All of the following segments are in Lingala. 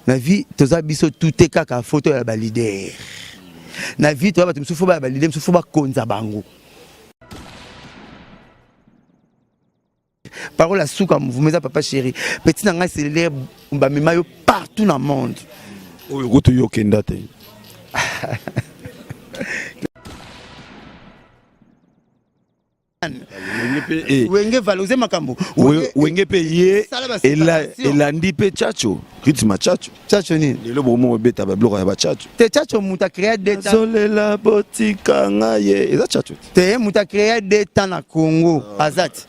Na vie toza biso tout te kaka faut toyala ba leader. Na vie toza bato mosusu faut baya ba leader mosusu faut bakonza bango. Parole ya suka mouvement eza papa chéri. Petit na ngai cellulaire bamema yo partout na monde. Oyo kutu yo okenda te. Wenge valoriser makambo. Wenge pe ye elandi pe Tchatcho, rythme ya Tchatcho. Tchatcho nini? Lelo bokomi kobeta ba biloko ya ba Tchatcho. Te Tchatcho moto a créa deux temps. Nazolela botika nga ye. Eza Tchatcho te. Te moto a créa deux temps na Congo aza te.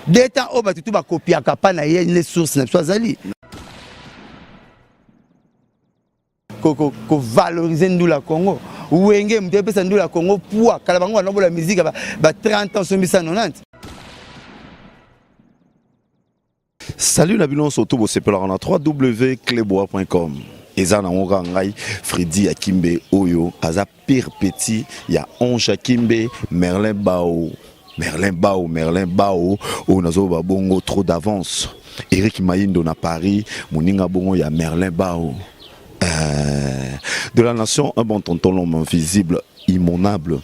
Deux temps oyo bato tout bakopiaka pa na ye nde source na biso azali. Ko valoriser ndula Congo. Wenge moto epesa ndula Congo poids kala bango banobola musique ba 30 ans sombisa 90. Salut na bino surtout bosepelaka na www.cleboa.com eza nango kaka ngai Freddy Akimbe oyo aza pire petit ya Ange Akimbe Merlin Bao Merlin Bao Merlin Bao oyo nazoloba bongo trop d'avance Eric Mayindo na Paris moninga bongo ya Merlin Bao euh, de la nation un bon tonton l'homme invisible immonable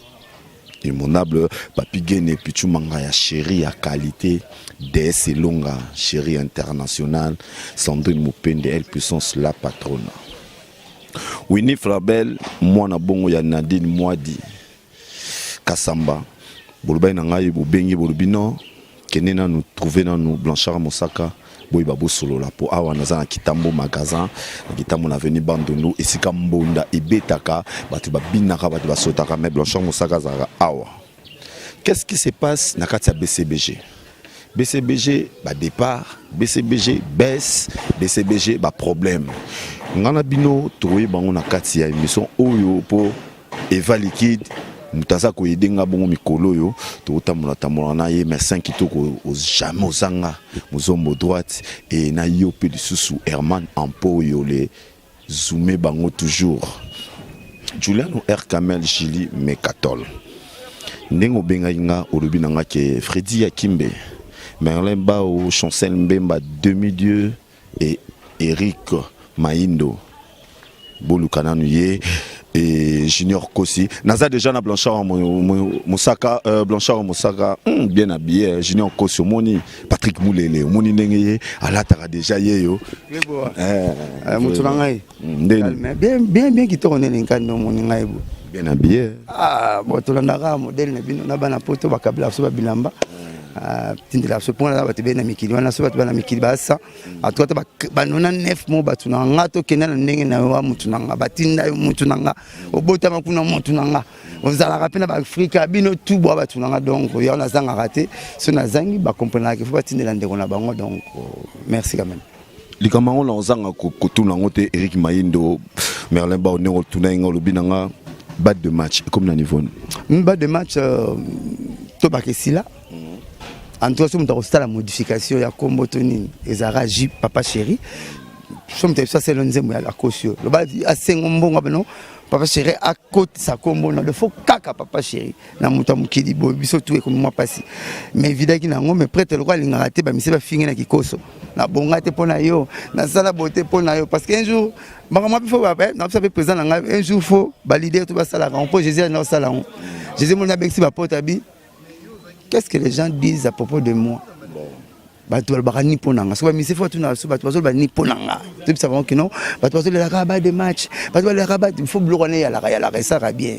immonable Papi Gene Pichu Manga ya chéri ya qualité DS Elonga chéri international Sandrine Mupende elle puissance la patronne Winnie Flabel mwana bongo ya Nadine Mwadi Kasamba bolobaki na ngai bobengi bolobi non kende nanu trouver nanu Blanchard Mosaka boyeba bosolola po awa naza na Kitambo magasin na Kitambo na avenue Bandundu esika mbonda ebetaka bato babinaka bato basotaka mais Blanchard Mosaka azalaka awa. Qu'est-ce qui se passe na kati ya BCBG? BCBG ba départ, BCBG baisse, BCBG ba problème. Nga na bino tokoyeba yango na kati ya émission oyo po Eva Liquide moto aza koyede nga bongo mikolo oyo tokotambola tambola na ye médecin kitoko jamais ozanga mozombo droite et na yo pe lisusu Herman Ampoyo le zoume bango toujours Juliano R Kamel Julie Mekatol ndenge obengaki nga olobi na nga ke Freddy Akimbe Merlin Bao Chancel Mbemba demi dieu et Eric Mayindo boluka nanu ye et Junior Kosi naza déjà na Blanchard Mosaka euh, Blanchard Mosaka bien habillé hein, Junior Kosi omoni Patrick Mulele omoni ndenge ye alataka déjà ye yo eh, eh, moto na ngai ndeni bien bien bien kitoko ndeni nkani omoni ngai bo bien habillé ah bon tolandaka modèle na bino na bana poto bakabila biso babilamba ah, tindela biso mpo na bato ebele na mikili wana so bato bana mikili basa en tout cas ba 99 mo bato na nga tokenda na ndenge na yo wa motu na nga batinda yo motu na nga obotama kuna motu na nga ozalaka mpe na baafrika bino tu bwa bato na nga donc yango nazangaka te so nazangi bakomprenaka fo batindela ndeko na bango donc euh, merci quand même likambo yango na ozanga kotuna yango te Eric Mayindo Merlin Bao ndenge otuna ye nga olobi na nga batte de match ekomi na niveau nini batte de match euh, tobaka esila En tout cas, soki moto akosala modification ya kombo to nini ezalaka J papa chéri. Soki moto ayebisa asala nzembo ya akosi yo. Loba asengo mbongo bino papa chéri akotisa kombo na le faut kaka papa chéri na moto ya mokili boye biso tout ekomi mwa pasi. Mais evidaki na yango mais prêtre lokola alingaka te ba mise bafingi na kikoso. Na bonga te mpo na yo, nasala boye te mpo na yo parce que un jour makambo mpe faut ba na biso mpe président na ngai un jour faut ba leader tout basalaka yango mpo Jésus alina kosala yango. Jésus moni abengisi ba pote abi Qu'est-ce que les gens disent à propos de moi bato balobaka ni mpo na nga soki bamise fo batuna biso bato bazoloba ni mpo na nga toyebisa bango kino bato bazolelaka ba de match bato balelaka ba fo biloko wana eyalaka yalaka esalaka bien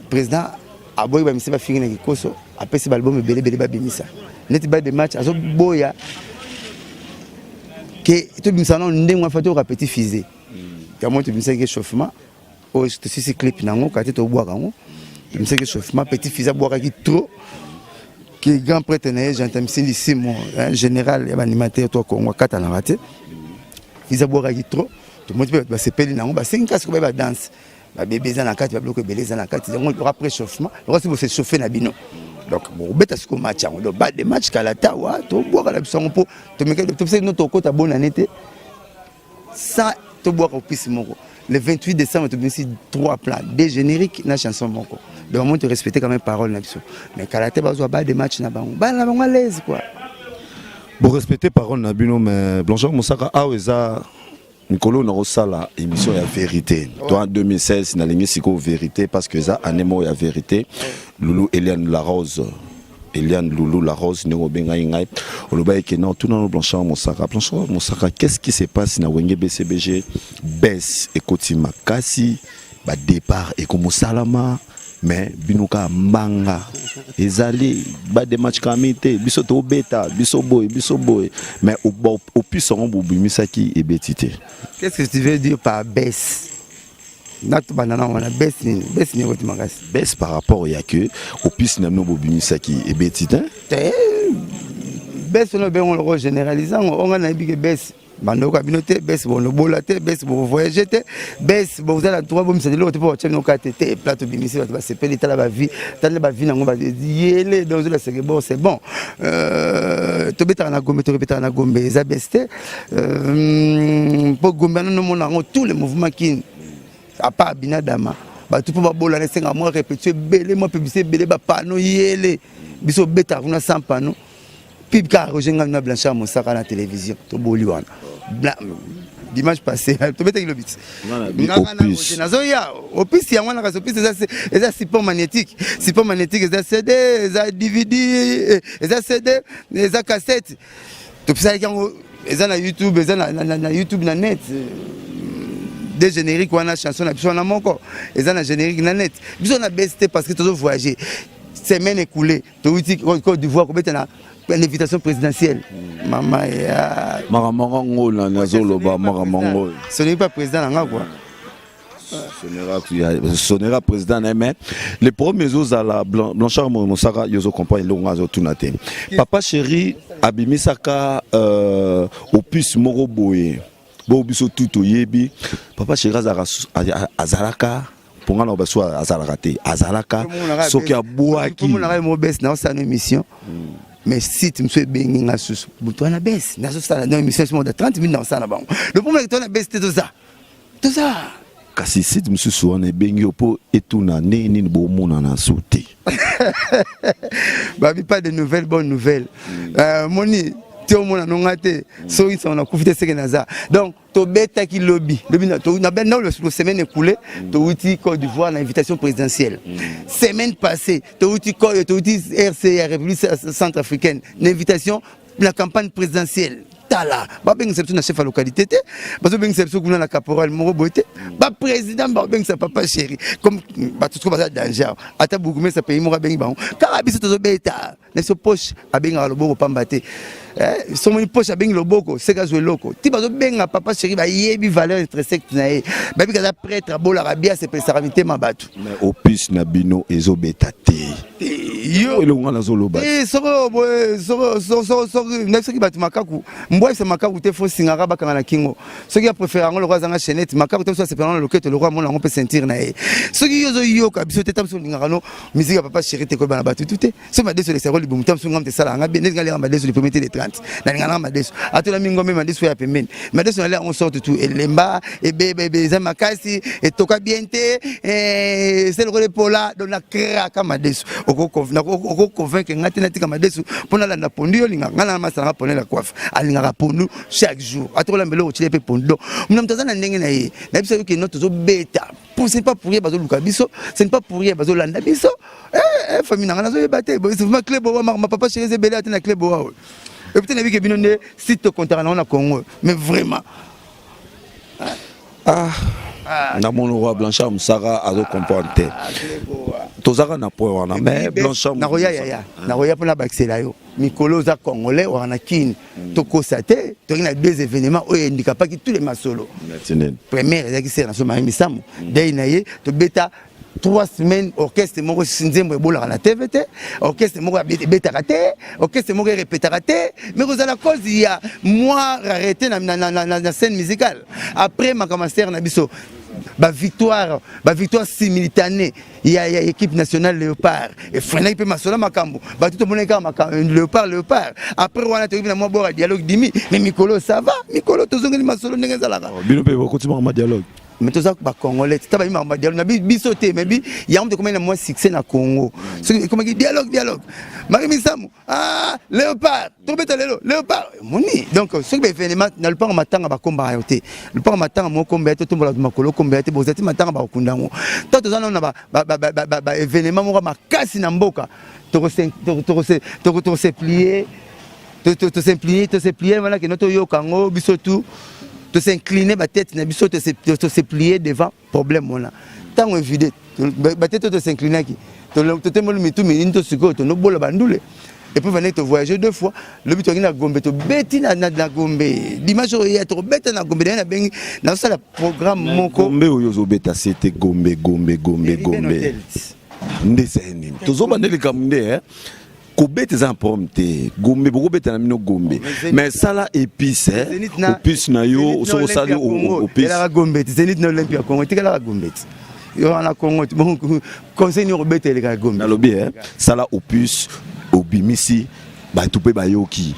président aboyi bamise bafingi na kikoso apesi baalbum ebele ebele babimisa neti ba de match azoboya ke tobimisa nano ndenge wana fa toyoka petit fusée yango tobimisaki échauffement oyo tosisi clip na yango kati tobwaka yango tomisaki échauffement petit fils abwakaki trop ki grand prêtre na ye gentil misindi simo général ya baanimateur to congo akatanaka te fils abwakaki trop tomoni mpe bato basepeli na yango basengi kasi kobaye badanse babebe eza na kati babiloko ebele eza na kati yango loka préchauffement loka si bosechauffe na bino donc bokobeta sikoyo match yango donc bade match kala tawa tobwaka na biso yango mpo tomekaki topesaki no tokota bonane te Sans tobwaka opisi moko. Le 28 décembre tobimisi trois plans, deux génériques na chanson moko. Donc moi to respecter quand même parole na biso. Mais kala te bazwa ba de match na bango. Bana na bango à l'aise quoi. Bo respecter parole na bino mais Blanchard Mosaka awa eza Mikolo nakosala émission ya vérité. Toi, en 2016, nalingi sikoyo vérité, parce que eza année moko ya vérité. Lulu Eliane La Rose, Eliane Loulou La Rose, ndenge obengai ngai, oloba eke non, tuna no Blanchard Mosaka. Blanchard Mosaka, qu'est-ce qui se passe na Wenge BCBG? Baisse ekoti makasi, badépart ekomosalama, mais bino kaka mbanga ezali badematch kami te. Biso tobeta, biso boye, biso boye, mais opus yango bobimisaki ebeti te. Qu'est-ce que tu veux dire par baisse? Natobanda na wana, baisse nini? Baisse nini ekoti makasi? Baisse par rapport ya ke opus na bino bobimisaki ebeti te. Te, baisse wana obengo loko généralise yango. Onga nayebi ke baisse bandoka bino te, baisse bonobola te, baisse bovoyage te, baisse boza na droit bomisa eloko te mpo batia bino ka te. Te, plateau bimisi, bato basepeli. Tala bavie, tala bavie nango yele. Donc ozolaseke, bon, c'est bon. Tobetaka na Gombe, torepetaka na Gombe, eza baisse te, mpo Gombe wana nomona yango, tous les mouvements kini à part binadama, bato mpo babolana, esengaka mwa répétition ebele, mwa publicité ebele, bapano yele. Biso obetaka kuna sans pano pib kaka. Roger Ngami na Blanchard Mosaka na télévision, toboli wana dimanche passé, tobetaki lobi ti nazoya opus yango wana. Kasi opus eza support magnétique. Support magnétique eza CD, eza DVD, eza CD, eza cassette. Topisalaki yango, eza na YouTube, eza na YouTube, na net de générique wana. Chanson na biso wana moko eza na générique na net. Biso na baisse te, parce que tozo voyager. Semaine écoulée, touti Côte d'Ivoire kobeta na l'invitation présidentielle, mama ya Makambo yango nazoloba, makambo yango. Ce n'est pas président nanga, quoi. Sonera président na ye, mais le problème ezozala, Blanchard Mosaka, yo ozocomprendre eloko nga azotuna te. Papa Chéri abimisaka opus moko boye bo biso tu toyebi. Papa Chéri azalaka mponga na baso, azalaka te, azalaka soki abwaki. Mo baisse, naosala émission, mais site mosusu ebengi nga susu, butu wana baisse. Nazosala na émission moko de 30 minutes, naosala na bango. Le problème, to wana baisse te, toza toza. Kasi site mosusu wana ebengi yo mpo etuna ndenge nini bomonana su te. Babi pas de nouvelle, bonne nouvelle. Moni te, omona nonga te, soki sango nakufi te, seke naza. Donc tobetaki lobi lobi na semaine écoulée, touti Côte d'Ivoire na invitation présidentielle. Semaine passée, touti touti RC ya République centrafricaine na invitation, la campagne présidentielle. Tala, babengisa biso na chef ya localité te, bazobengisa biso kuna na caporal moko boye te. Baprésident babengisa Papa Chéri comme bato soko baza danger awa. Ata bourgmestre pays moko abengi bango kaka. Biso tozobeta na biso poche, abengaka loboko pamba te. Somoni poche abengi loboko, seka azwa eloko ti. Bazobenga Papa Chéri, bayebi valeur intrinsèque na ye, bayebi kaza prêtre, abolaka bia, asepelisaka mitema bato. Mais opus na bino ezobeta te. Yo eloko nga nazoloba. Soki soki bato makaku mbwayisa makaku te, fo singaka bakanga na kingo. Soki apréféré yango lokola azanga chaînette makaku te, mosu asepela yango na loketo lokola amona yango mpe ceinture na ye. Soki yo ozoyoka biso te, ta mosu olingaka no musique ya Papa Chéri te, koyeba na bato tu te. Soki madeso olekisaka libumu, ta mosu ngam te esalaka nga bien. Ndenge alingaka madeso le premier te, le 30 nalinga nanga madeso, atola mingombe, madeso ya pembeni, madeso nalia yango sorte tu elemba ebeba ebe, eza makasi, etoka bien te, ese lokola epola. Donc nakraka madeso, okoconvaincre nga te natika madeso mpo nalanda pondu. Yo olingaka nga na masalanga ponela coiffe, alingaka pondu chaque jour, atokolamba eloko otile mpe pondu. Donc mona moto aza na ndenge na ye. Nayebisa yo keno tozobeta pour, ce n'est pas pour rien bazoluka biso, ce n'est pas pour rien bazolanda biso. Famille na nga nazoyeba te vraiment clé bowa ma Papa Chéri eza ebele ate na clé bowa oyo. Et puis nayebi ke bino nde site tokontaka nango na Congo, mais vraiment. Ah, namoni roi Blanchard Mosaka azocomprendre te. Tozaka na point wana, mais Blanchard Nakoya yaya, nakoya mpona bakisela yo mikolo. Oza Congolais waka na Kini, tokosa te. Toki na deux événements oyo endikapaki tous les masolo. Première ezalaki sere na so Marie Misamu dei na ye, tobeta 3 semaines. Orchestre moko nzembo ebolaka na TV te, orchestre moko ebetaka te, orchestre moko erepetaka te, mais kozala cause ya mwa rareté na scène musicale. Après makambo ya sere na biso, bavictoire, bavictoire simultané ya équipe nationale Léopard efreinaki mpe masolo makambo bato tomonaki kaka Léopard, Léopard. Après wana toyebi na mwa bord ya dialogue dimi, mais mikolo ça va, mikolo tozongeli masolo ndenge ezalaka. Bino mpe bokoti makambo ya dialogue. Mais toza bacongolais, ta bayi makambo ya dialogue na biso te. Mais yango tokomaki na mwa succès na Congo. Soki ekomaki dialogue, dialogue, Marie Misamu, ah, Léopard, tobeta lelo Léopard moni. Donc soki baévénement na lupango, matanga, bakombaka yo te. Lupango matanga moko komba ya te, tombola makolo komba ya te, bozala te matanga, bakokunda yango. To toza nano na baévénement moko makasi na mboka, tokose plier, tose plier, tose plier wana kende toyoka yango biso tu, tos'incline batete na biso, tose plier devant problème wana. Ntango evide batete oyo tos'inclinaki, totemboli mitu minini to sikoyo tonobola bandule. Et puis vandeki tovoyage deux fois. Lobi tokangi na Gombe, tobeti na Gombe dimanche oyo ya tokobeta na Gombe. Daye nabengi, nazosala programme moko. Gombe oyo ozobeta se te, Gombe, Gombe, Gombe, Gombe nde esali nini? Tozobanda likambo nde kobeta eza na problème te. Gombe bokobeta na bino Gombe, mais sala épice, opus na yo. Soki osali opus elaka Gombe te. Zénith na Olympia Congo etikalaka Gombe te. Yo wana Congo, bon, conseil nini okobeta elekaka Gombe? Nalobi sala opus, obimisi bato mpe bayoki.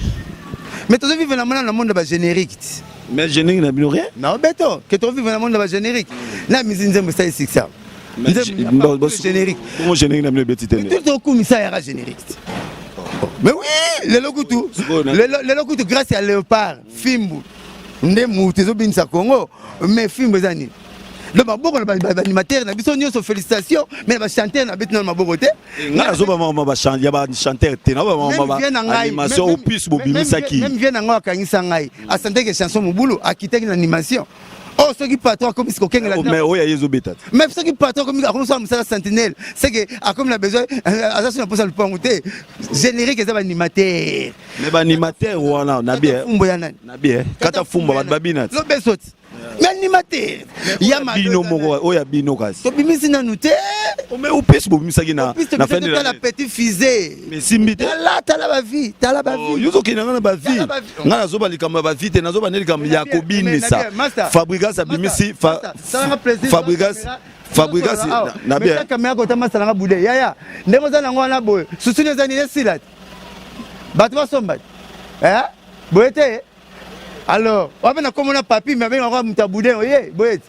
Mais tozovivre na mona na monde ya bagénérique ti. Mais générique na bino, rien. Na obeto ke tozovivre na monde ya bagénérique na misi. Nzembo esali succès, générique. Bongo générique na bino ebeti te? Tokumisa yaka générique ti. Mais oui, lelo kutu, lelo kutu grâce ya Léopard, fimbu nde mutu ezobinisa Congo. Mais fimbu eza nini? Donc maboko na baanimateur na biso nyonso, félicitation. Mais na bachanteur na beti nano maboko te. Ngai nazoba mama ya bachanteur te, naoba animation, opus bobimisaki. Même vie na ngai akangisa ngai, asanteke chanson mobulu, akitaki na animation. Oyo soki patron akomi kokengela. Mais oyo aye ezobeta te. Mais soki patron akomi, akomi mosala sentinelle, c'est que akomi na besoin, aza so na mposa lupangu te. Générique eza baanimateur. Mais baanimateur wana na bien. Fumbo ya nani? Na bien, kata fumba, bato babina. Lobeso ti, mais animateur. Ya bino moko, oyo ya bino kasi. Tobimisi nanu te. Mais opesi bobimisaki na fin de la petit fusée. Mais simbi te. Tala, tala bavi, tala bavi. Yo ozokende nga na bavi, nga nazoba likambo ya bavi te, nazoba nde likambo ya kobinisa. Fabregas abimisi, Fabregas, Fabregas na bien. Caméra kota masalanga bude yaya ndenge oza nango wana boye. Susuni eza nini? Esila te, bato basomba te boye te. Alors wape nakomona papi me abengaka moto ya boudin oye boye te,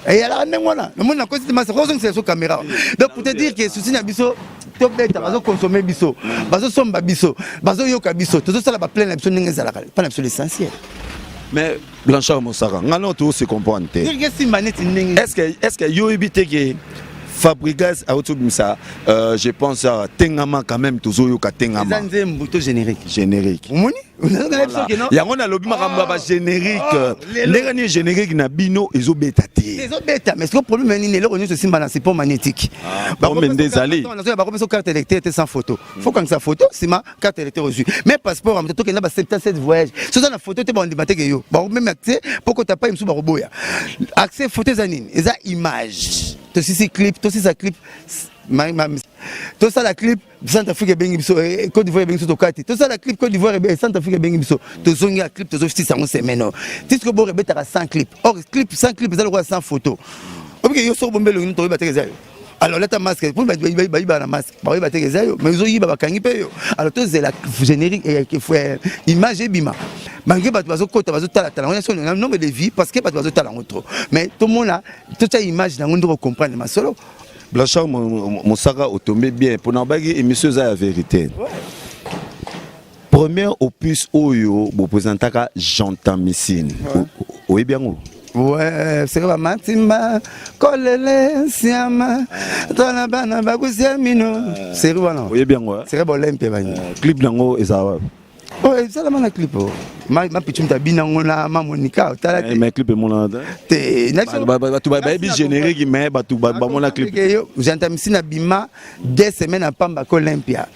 eyalaka ndenge wana. Namoni nakosi te, masa kozongisa so caméra. Donc pour te dire que souci na biso, tobeta, bazoconsommer biso, bazosomba biso, bazoyoka biso, tozosala baplein na biso ndenge ezalaka mpa na biso, l'essentiel. Mais Blanchard Mosaka, nga no to se comprendre te. Esimba neti ndenge. Est ce que yo oyebi te ke Fabregas auti obimisa, je pense, Tengama? Quand même tozoyoka Tengama. Eza nzembo to générique? Générique. Omoni? Yango nalobi makambo ya bagénérique. Ndenge nini générique na bino ezobeta te? Ezobeta, mais siko problème nini? Eloko nyonso esimba na support magnétique. Problème nde ezali. Bakopesa carte électeur te sans photo. Faut kangisa photo, nsima carte électeur ozwi. Mais passeport ya moto, tokenda ba 77 voyage, soza na photo te, bandima teke yo bakomeme accès mpo kota pai mosusu, bakoboya accès. Photo eza nini? Eza image. Tosisi clip, tosisa clip, tosala clip, Centrafrique ebengi biso, Côte d'Ivoire ebengi biso, tokati, tosala clip, Côte d'Ivoire, Centrafrique ebengi biso, tozongi ya clip, tozosisa yango semaine oyo. Tisiko boro ebetaka 100 clip. Or clip, 100 clip eza lokola 100 photo. Obike yo soko bombe elongi, toyeba teke eza yo. Alors lata masque mpo bayiba na masque, bakoyeba teke eza yo. Mais ozoyiba, bakangi mpe yo. Alors tozela générique, image ebima, malgré bato bazokota, bazotalatala yango nyonso na nombre de vie, parce que bato bazotala yango trop. Mais tomona, totya image nango nde kocomprendre masolo. Blanchard Mosaka, otombe bien mpona obaki émission eza ya vérité. Première opus oyo boprésentaka, Gentamicine, oyebi yango? Ouais, seka bamatimba kolele siama tona bana bakusia mino seri wana. Oyebi yango? Seri baolympia bani. Clip nango ezala wapi? Oh, esalama na clip o mapichu mutu abina yango na mamonika, otala te. Mais clip emonana te. Te, bato bayebi générique, mais bato bamona clip. Gentamicine abima 2 semaines na pamba ko Olympia,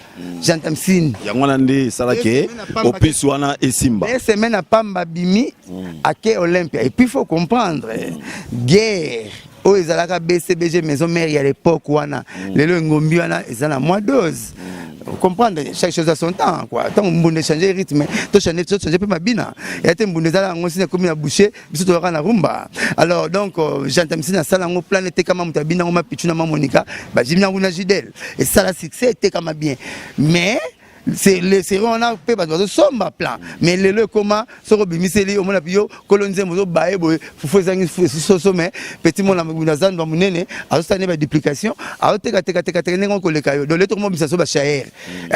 Gentamicine. Yango wana nde esalaki opus wana esimba. 2 semaines na pamba bimi ake Olympia. Et puis faut comprendre, guerre oyo ezalaka BCBG, Maison Mère ya l'époque wana, lelo engombi wana eza na mois 12. Comprendre, chaque chose à son temps, quoi. Ntango mbunda échange rythme, tochange, tochange mpe mabina ya te. Mbunda ezala yango sina ekomi na boucher, biso tozalaka na rumba. Alors donc Gentamicine asala yango plan, etekama, moto abina yango mapichu na mamonika, bajimi yango na Jidel, esala succès, etekama bien. Mais Le série wana mpe bato bazosomba plan, mais lelo ekoma soki obimiseli, omona yo kolo nzembo ozobaye boye, fufu ezangi soso. Mais petit mona na zando ya monene azosala ne baduplication, azotekatekatekateka ndenge koleka yo. Donc lelo tokoma obimisa so bachayere,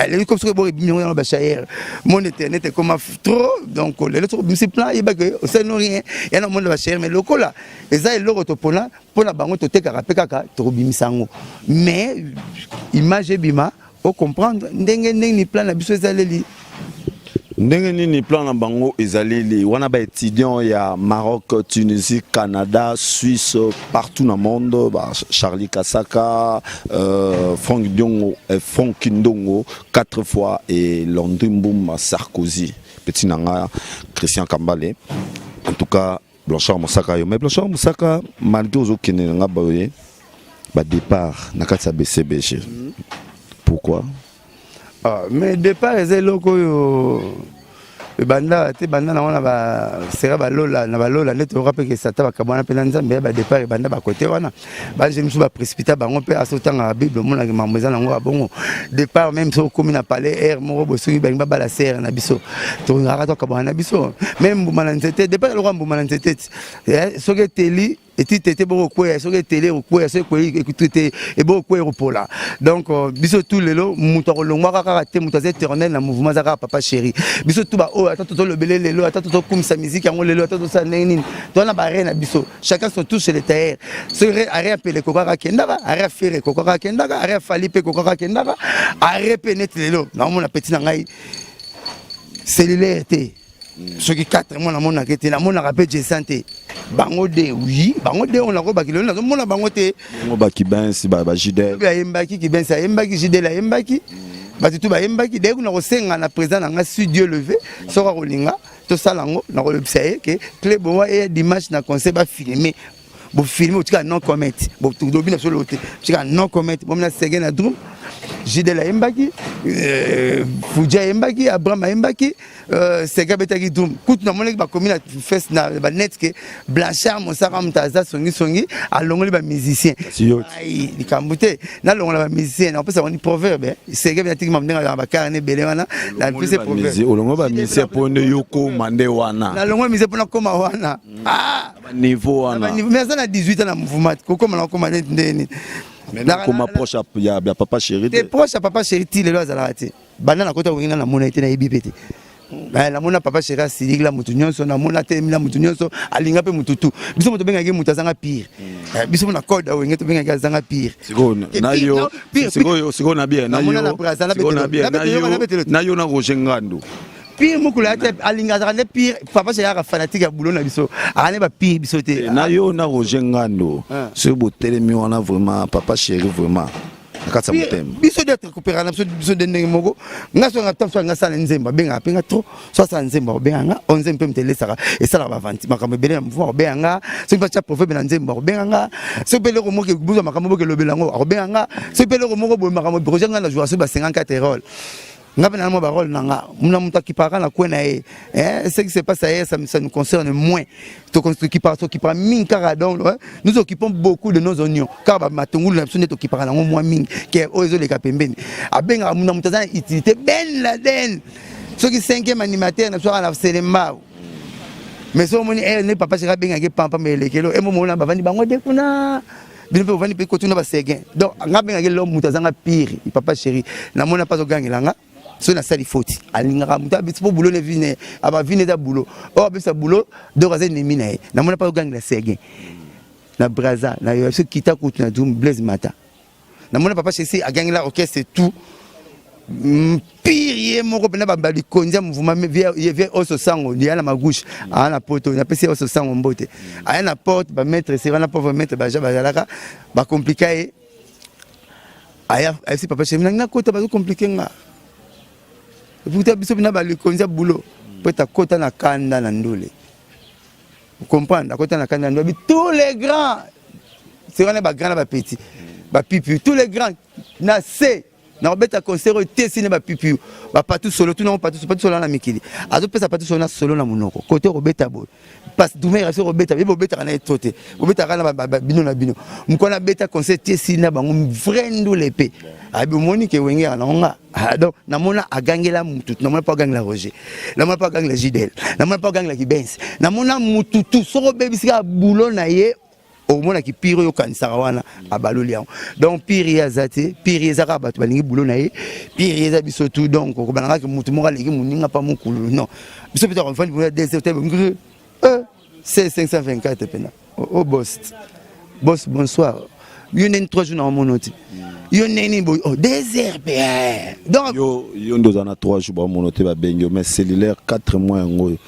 lelo comme soki eboko ebimi yango yango bachayere monde internet ekoma trop. Donc lelo soki obimisi plan, yebake osali no rien ya na monde bachayere. Mais lokola eza eloko topona mpona bango, totekaka mpe kaka tokobimisa yango, mais image ebima, ocomprendre ndenge ndenge plan na biso ezaleli. Ndenge nini plan na bango ezaleli wana? Baétudiant ya Maroc, Tunisie, Canada, Suisse, partout na monde ba, Charlie Kasaka, Frank Diongo, Frank Kindongo quatre fois et Landry Mbumba Sarkozy, petit nanga Christian Kambale. En tout cas Blanchard Mosaka yo, mais Blanchard Mosaka, malgré ozokende na nga boye, badépart na kati ya BCBG, pourquoi? Ah, mais départ eza eloko oyo ebanda te, ebanda nango na basera balola na balola nde toyoka mpe kesata bakabwana mpe na Nzambe ya badépart. Ebanda bakote wana, bange mosusu baprécipita bango mpe asotangaka Bible, omonaka mambo eza nango ya bongo. Départ, même soki okomi na palais aire moko boye, soki balingi babala sere na biso, tongaka tokabwana na biso. Même mbuma na nzete, départ eloko ya mbuma na nzete ti soki eteli eti tete bokokweya, soki eteli ekokweya, soki ekweyi te ebokokweya, ekopola. Donc biso tu lelo, moto akolongwaka kaka te. Moto aza éternel na mouvement aza kaka Papa Chéri. Biso tu baoyo, ata tozolobele lelo, ata tozokumisa musique yango lelo, ata tosala ndenge nini, toza na bare na biso. Chacun son tour chez le tailleur. Soki are ya Pele ekokaka, akendaka. Are ya Ferre ekokaka, akendaka. Are ya Fally mpe ekokaka, akendaka. Are mpe neti lelo naomona petit na ngai cellulaire te, soki 4 mois namonaka te, namonaka mpe Jason te. Bango de, oui, bango de oyo nakobaki lelo nazomona bango te. Bango bakibensi bajidel. Ayembaki Kibensi, ayembaki Jidel, ayembaki bato tu bayembaki. Daye kuna kosenga na président na nga, si Dieu le veut, soki akolinga tosala yango, nakolobisa ye ke Cleboa eya dimanche na conseil, bafilme, bofilme, otika no comment, lobi na biso lelo te, otika no comment. Bomina sege na drum, Jidel ayembaki, Fuji ayembaki, Abraham ayembaki, sege abetaki drum. Kutu namonaki bakomi na face na banet ke Blanchard Mosaka moto aza songisongi, alongoli bamusicien. Likambo te, nalongola bamusicien, nakopesa bango proverbe. Sege mpe natiki ndenge azala bakare ebele wana, napesi proverbe. Olongo bamusicien mpo nde yo koma nde wana? Nalongoli musicien mpona koma wana. Niveau wana. Mais aza na 18 ans na mouvement, kokoma na kokoma neti ndeni. Koma proche ya Papa Chéri. Te, proche ya Papa Chéri ti lelo azalaka te. Banda nakota kokinga, namona ye te, nayebi mpe te. Namona Papa Chéri asilikila motu nyonso, namona atelemila motu nyonso, alinga mpe motu tu. Biso mo tobengaki motu azanga pire, biso mo na code Awenge tobengaki azanga pire. Sikoyo na bien na yo na Roger Ngandu. Pire mokolo ya te, alinga azalaka nde pire. Papa Chéri aka fanatique ya boulot na biso, aka nde bapire biso te. Na yo na Roger Ngandu, soki botelemi wana, vraiment Papa Chéri, vraiment na kati ya motema. Biso nde récupéra na biso, biso nde ndenge moko. Nga so nga so nga sala nzembo, abengaka mpe nga trop. So asala nzembo, akobenga nga. O nzembo mpe moto elesaka, esalaka bavanti makambo ebele na mouvement, akobenga nga. Soki mpe atya proverbe na nzembo, akobenga nga. Soki mpe eloko moko ebuzwa makambo boke elobela yango, akobenga nga. Soki mpe eloko moko boye makambo projet, nga na jouaka soki ba 54 rôle, nga mpe na mwa barole na nga na moto akipaka na kwe na ye. Ce qui se passe ailleurs, ça nous concerne moins. Tokipaka mingi kaka, donc nous occupons beaucoup de nos oignons, kaka bamatungulu na biso nde tokipaka nango mwa mingi ke oyo ezoleka pembeni. Abengaka na moto aza na utilité. Ben Laden soki cinquième animateur na biso kaka na Selembao, mais soki omoni ere nde Papa Chéri abengaki pampa elekelo emo mona bavandi bango de kuna, bino mpe bovandi mpe kotuna baseguin. Donc nga abengaki lelo moto azanga pire Papa Chéri. Namoni mpe azogangela nga soki nasali faute, alingaka moto abisi mpo boulot ne vine abavine eza boulot oyo abisa boulot, donc aza ennemi na ye. Namoni mpe azogangela seguin na Braza na yo soki kita kutu na drum Blaise Mata. Namoni Papa Chéri agangela orchestre tout pire, ye moko mpena balikonzi ya mouvement vie oso sango ya na magouche aya na poto. Napesi ye oso sango mbote, aya na porte bamaître se wana, pauvre maître baja bazalaka bacomplika ye. Aya ayebisi Papa Chéri nangi nakota, bazocomplike nga puta biso mpena balikonzi ya boulot po ete akota na kanda na ndule, comprendre, akota na kanda na ndule abi tous les grands, c'est wana bagrand na bapetit bapipi, tous les grands na se. Nakobeta concert oyo te esili na bapipi bapatu solo tuna patu patu solo na mikili azopesa patu solo na solo na monoko kote okobeta boye parce dumer asi okobeta ye bobetaka na ye to te bobetaka na bino na bino mokolo abeta concert te esili na bango vrai ndule mpe abi omoni ke wenge yaka nango nga. Ah, donc namona agangela mutu, namona mpo agangela Roger, namona mpo agangela Jidel, namona mpo agangela Kibens, namona mutu tu soko obebisi kaka boulot na ye omonaki pire oyo okanisaka wana abaloli yango. Donc pire ye aza te, pire ye eza kaka bato balingi boulot na ye, pire ye eza biso tu. Donc okobana kaka mutu moko aleki moninga mpa mokulu non, biso mpe tokovandi boulot ya deuxième te c 524 pena o boss boss bonsoir, yo neni 3 jours na omono te, yo neni boye oh 2 heures pe donc yo nde oza na 3 jours baomono te, babengi yo mais cellulaire 4 mois yango oyo.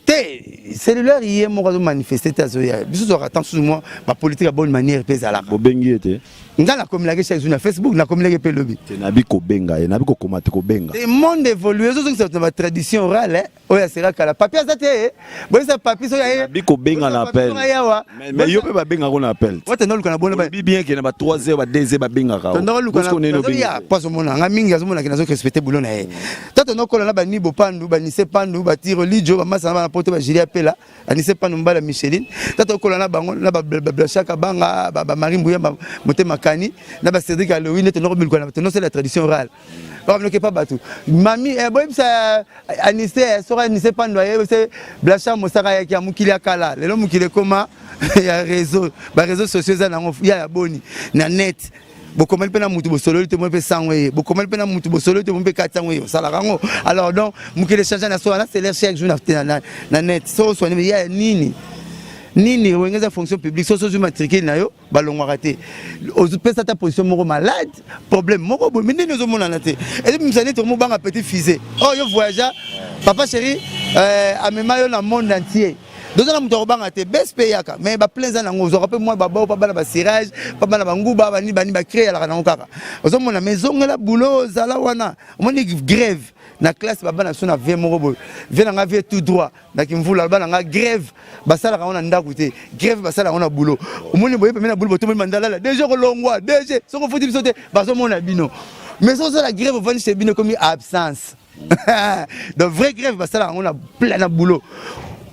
Te, cellulaire ye moko azomanifeste te, azoya biso tozwaka temps susu mwa bapolitique ya bonne manière mpe ezalaka. Bobengi ye te? Nga nakomelaki chaque jour na Facebook, nakomelaki mpe lobi. Te, nabi kobenga ye, nabi kokoma te, kobenga. Te, monde évolue, ezozongisa bato na batradition orale oyo asera kala. Papi aza te, boyebisa papi soki aye. Nabi kobenga na appel. Yawa. Mais yo mpe babengaka na appel. Wata ndoluka na bona. Bi bien ke na ba 3 heures, ba 2 heures babengaka. Tondoluka na ya po azomona nga mingi, azomonaki nazo respecte boulot na ye. Tata nokola na banibo pandu, banise pandu, batiro lijo, bamasa na bana poto, bajulia pela anise pandu mbala Micheline. Tata okola na bango na bablachaka banga bamarie mbuya motema kani na bacédrik alowi nde tondoko biluka na tondosala tradition orale. Bakabinoke pa bato mami boyebisa anise soki anise pando ayebise Blanchard Mosaka ayaki ya mokili ya kala. Lelo mokili ekoma ya réseau, baréseau sociaux eza nango ya ya boni na net. Bokomeli mpe na mutu bosololi te, moi mpe sango ye bokomeli mpe na mutu bosololi te, moi mpe kati yango ye osalaka yango. Alors donc mokili echange na so wana celaire chaque jour na net so oswani ya nini nini. Wenge eza fonction publique, so ozwi matricule na yo balongwaka te. Ozopesa ata position moko malade, problème moko boye, mais nini ozomonana te, ezobimisa neti omobanga petit fusée oyo yo voyagea papa chéri amema yo na monde entier. Doza na moto akobanga te, bes mpe eyaka mais baplein eza nango, ozwaka mpe mwa babao mpa bana basirage mpa bana banguba bani bani bacré eyalaka nango kaka ozomona. Mais ezongela boulot ozala wana, omoni grève na classe babana biso na vie moko boye, vie na nga vie tout droit na kimvula aloba na nga grève basalaka yango na ndako te, grève basalaka yango na boulot. Omoni boye pembe na boulot botomoni mandalala DG kolongwa DG soki ofuti biso te bazomona bino. Mais soki osala grève ovandi chez bino ekomi absence. Donc vrai grève basalaka yango na plein na boulot,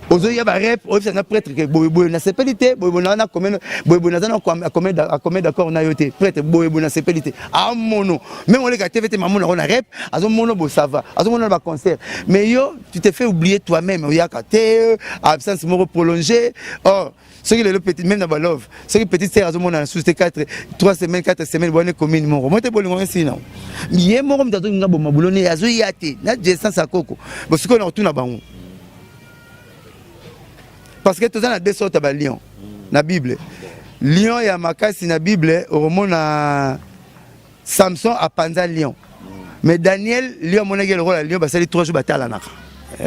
ozoya barep oyebisa na prêtre ke boyeboye nasepeli te, boyeboye na commune, boyeboye naza na commun d'accord na yo te prêtre, boyeboye nasepeli te. Amono même oleka tv te, mamona yango na rep, azomono bosava, azomona na baconcert. Mais yo tu te fais oublier toi-même, oyaka te, absence moko prolongée. Or soki lelo petit même na balove, soki petite sœur azomona na susu te 4 3 semaines, 4 semaines bwana commune moko mo te, bolingo esili nango. Ye moko moto azolinga boma bulone azoya te na distance ya koko bosikoyo na kotuna bango, parce que toza na deux sortes ya balion na Bible. Lion ya makasi na Bible, okomona Samson apanza lion, mais Daniel, lion amonaki lokola lion, basali 3 jours batalanaka.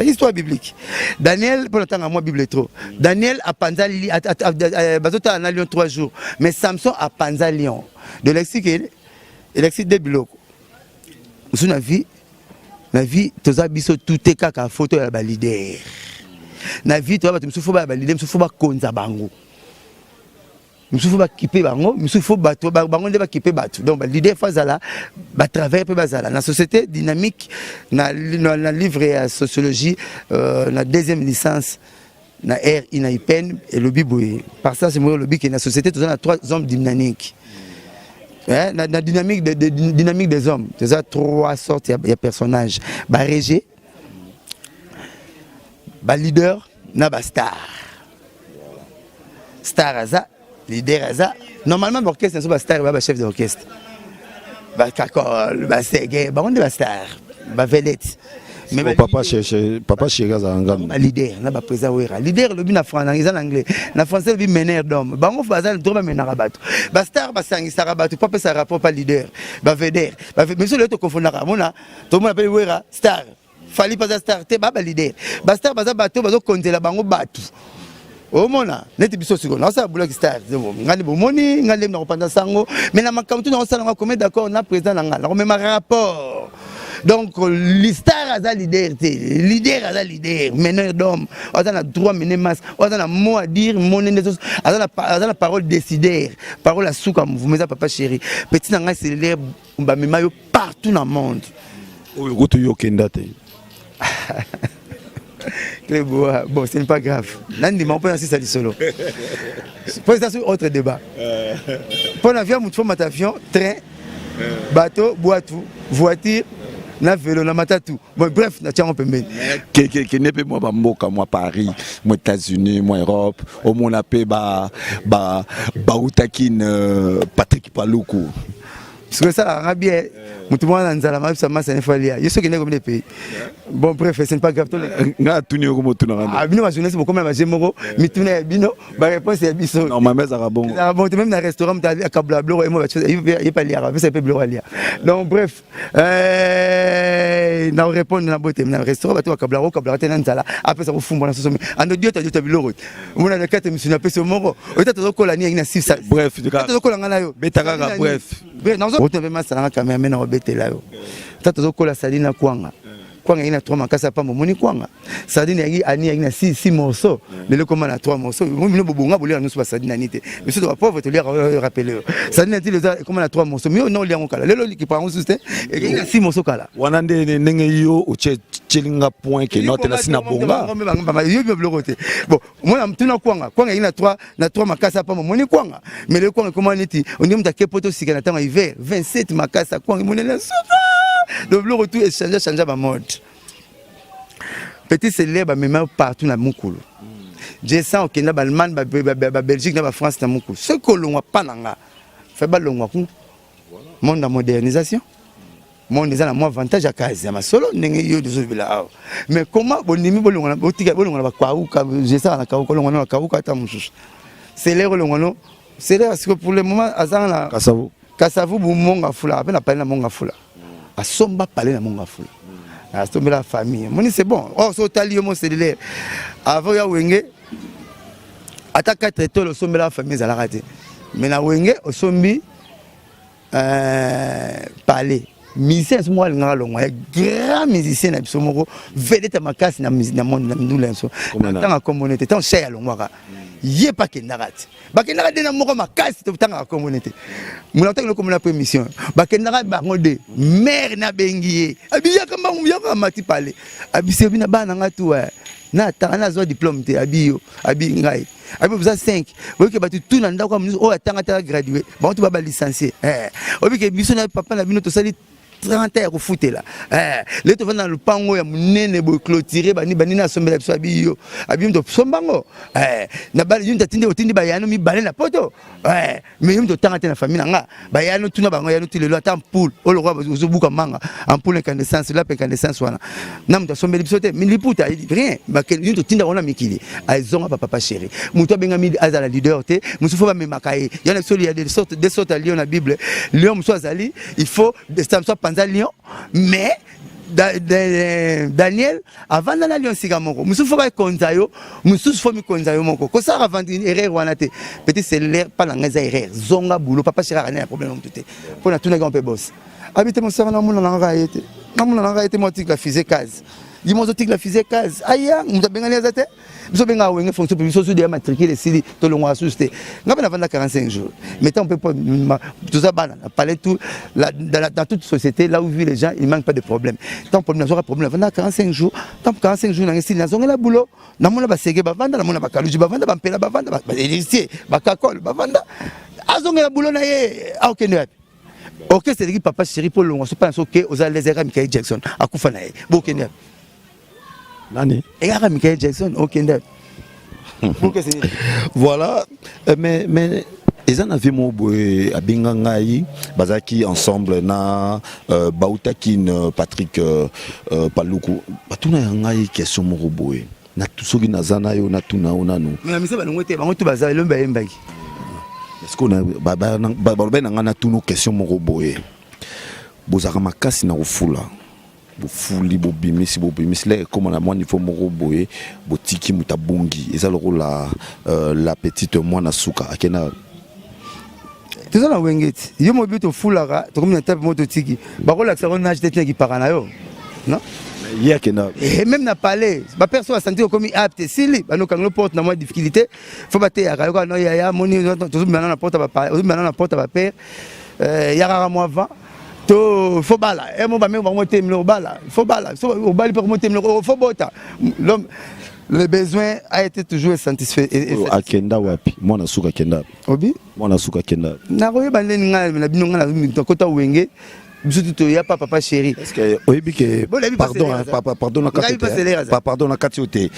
Histoire biblique Daniel, mpo natanga mwa Bible trop. Daniel apanza, bazotala na lion 3 jours, mais Samson apanza lion. De lexique elexi de biloko mosusu na vie. Na vie toza biso tout te kaka foto ya baleader. Na vie toza bato mosusu fo baya baleader, mosusu fo bakonza bango, mosusu fo bakipe bango, mosusu fo bato bango nde bakipe bato. Donc baleader fo azala batravaille mpe bazala na société dynamique. Na livre ya sociologie na deuxième licence na RI na IPN elobi boye, passage moko elobi ke na société toza na trois hommes dynamiques. Na dynamique dynamique des hommes, toza trois sortes ya personnages: barejet, baleader na bastar. Star aza leader, aza normalement baorchestre naso bastar ba bachef d'orchestre, bakakol, basege, bango nde bastar, bavedette. Mais papa chéri, papa chéri azala ngambo. Baleader na baprésident Wera. Leader elobi na français, eza na anglais, na français elobi meneur d'homme. Bango baza droit, bamenaka bato. Bastar basangisaka bato po apesa rapport pa leader, bavedere. Mais so lelo tokofondaka mona, tomona mpe Wera star, Fally mpe aza star te, baleader. Bastar baza bato bazokonzela bango bato. Omona neti biso sikoyo naosala bulaki star, ngai nde bomoni ngai nde nakopanza sango, mais na makambo tu naosala ngo combien d'accord na président na ngai, nakomema rapport. Donc star aza leader te, leader aza leader, meneur d'homme, aza na droit mener masse, aza na mot à dire, mot nde aza na parole décidaire, parole ya suka mouvement eza Papa Chéri. Petit na ngai cellulaire, bamema yo partout na monde. Oyo kutu yo okenda te. Cléboa, bon, ce n'est pas grave. Nandima mpo nasisa lisolo mpo eza su autre débat. Mpo na avion, motu fo mata avion, train, bateau, bwatu, voiture na vélo na matatu. Bon, bref, natiango pembeni. Kende mpe mwa bamboka, mwa Paris, mwa États-Unis, mwa Europe, omona mpe bautaki na Patrick Paluku. Soki esalaka nga bien, motu mwana na nzala mabisa masa ne falia yo soki ndenge komine pays. Bon, bref, ce n'est pas grave. Nga atuni yo komotunaka. Ah, bino bajournaliste bokoma na baje moko, mituna ya bino, baréponse ya biso. Normalement ezalaka bongo. Ezalaka bongo te. Même na restaurant, moto akabola biloko ye mo, ye pe aliaka, apesa ye mpe biloko alia. Donc bref, na répondre na bote. Na restaurant, bato bakabolaka, okabolaka te na nzala, apesa kofumbwa na soso ando diota diota biloko omona na kati misuni, apesi yo moko ota tozokola ni yangi na sisa. Bref. Tozokola nga na yo. Beta kaka bref. Oto mpe masalanga cameraman na kobetela yo. Ta tozokola sali na kwanga, kwanga yangi na 3 makasi apamba. Omoni kwanga sardine yangi ani yangi na 6 morceau, lelo ekoma na 3 morceau. Bino bobonga boliaka nyonso basardine ani te, biso to bapauvre toliaka. Oyo rappele yo, sardine ti eza ekoma na 3 morceau, mi oyo na oliango kala, lelo likipa yango susu te, ekei na 6 morceau kala. Wana nde ndenge yo otielinga point ke note na sina bonga. Yo biloko te. Bon, mona tuna kwanga, kwanga yangi na 3 na 3 makasi apamba. Omoni kwanga, mais lelo kwanga ekoma neti ondenge moto ake poto sika na ntango ya hiver, 27 makasi ya kwanga emonene suka. Donc biloko tout échange, change bamode. Petit cellulaire, bamema partout na mokolo. Jason okenda baAllemagne, baBelgique na baFrance na mokolo. Soki olongwa pa na nga fe balongwa ku monde ya modernisation, monde eza na mwa avantage ya kazi ya masolo ndenge yo tozobela awa. Mais comment bondimi bolongwa, botika bolongwa na bakauka? Jesaka na kauka, olongwa na bakauka ata mosusu cellulaire, olongwa no cellulaire. Siko pour le moment azanga na Kasavu. Kasavu bumonga fula ape na pale na monga fula, asomba pale na monga fula, asombela famille. Moni, c'est bon. Or so otali yo mo cellulaire, avant ya Wenge, ata 4 étoiles osombela famille ezalaka te, mais na Wenge osombi palais. Musicien biso moko alingaka longwa ya grand musicien na biso moko, vedette ya makasi na monde na mindula ya biso, ntango akombone te, ntango shai alongwaka, ye mpe akendaka te. Bakendaka de na moko makasi, totangaka kombone te, mona otangi lokomona po émission. Bakendaka bango de mare, nabengi ye, abi yaka mbangu, yaka mati pale, abisi obi na bana nga tu na atanga, nazwa diplôme te, abi yo, abi ngai, abi boza 5, boyoke bato tu na ndako ya mosusu oyo atanga taka gradué, bango tu ba balicencié. Obike biso na papa na bino tosali 30 ya kofutela. Lelo tovanda na lopango ya monene boye, clôturé, bani banini asombela biso, abi yo, abi moto osombango na bala yo, atindi otindi bayano mibale na poto. Mais yo moto otanga te na famille na nga, bayano tuna bango yano ti lelo, ata ampoule oyo lokola ozobuka manga, ampoule incandescence, lampe incandescence wana na moto asombeli biso te, liputa, rien. Yo totindaka wana mikili, azonga pa Papa Chéri. Moto abengami azala leader te, mosusu fo bamemaka ye. Yana biso ya de sorte de sorte ya lion na Bible, lion mosusu azali, il faut mosusu apanza lion, mais Daniel avanda na lion sika moko. Mosusu fo bakonza yo, mosusu fo mikonza yo moko. Kosala erreur wana te, petit cellulaire, mpa na ngai eza erreur. Zonga boulot. Papa Chéri akani na problème motu te, mpo natunaki mpe boss, abi te mosaka namona na kaka ye te, namona na kaka ye te. Mo atikla fuse case, ye mo azotikla fuse case, aya moto abengani aza te. Biso bengaka Wenge fonction publique, biso sude ya matricule esili, tolongwaka susu te. Nga mpe navanda 45 jours, mais tant mpe toza bana na palais tout la, dans toute société là où vivent les gens, il manque pas de problème. Tant problème nazwaka problème, navanda 45 jours. Tant 45 jours nanga esili, nazongela boulot, namona basege bavanda, namona bakaluji bavanda, bampela bavanda, bahéritier bakakole bavanda, azongela boulot na ye. Aokende wapi? Orchestre eleki Papa Chéri mpo longwa so mpa na so ke oza lesera. Michael Jackson akufa na ye, bokende wapi? Nani? Eyaka Michael Jackson, okende. Voilà, mais eza na vie moko boye abenga ngai, bazalaki ensemble na bautaki na Patrick Paluku. Batuna ya ngai question moko boye, soki naza na yo, natuna yo nanu. Mais misa balongo te, bango tu baza elombi bayembaki. Parce que balobai na ngai, natuna question moko boye: bozalaka makasi na kofula, bofuli, bobimisi, bobimisi, lere ekóma na mwa niveau moko boye, botiki moto abongi, eza lokola la petite mwana suka akenda. Toza na Wenge ti yo mobi tofulaka, tokomi na tape moko totiki bakolakisa ko nage te tina kipaka na yo non. Ye akenda. Et même na palais baperso basanti okomi apte, esili banokangelo porte na mwa difficulté, fo bateyaka yo kaka no yaya moni tozobimana na porte, ozobimana na porte ya bapere yakaka mwa vent to fo bala e mo bameki bango motemeli obala, fo bala so obali mpe motemeli fo bota. L'homme, le besoin a été toujours satisfait. Akenda wapi mwana suka? Akenda obi? Mwana suka akenda. Nakoyeba ndeni ngai na bino, ngai nakota Wenge, biso tu toya pa papa chéri. Est-ce que oyebi ke, pardon, pardon na kati, pardon na kati te,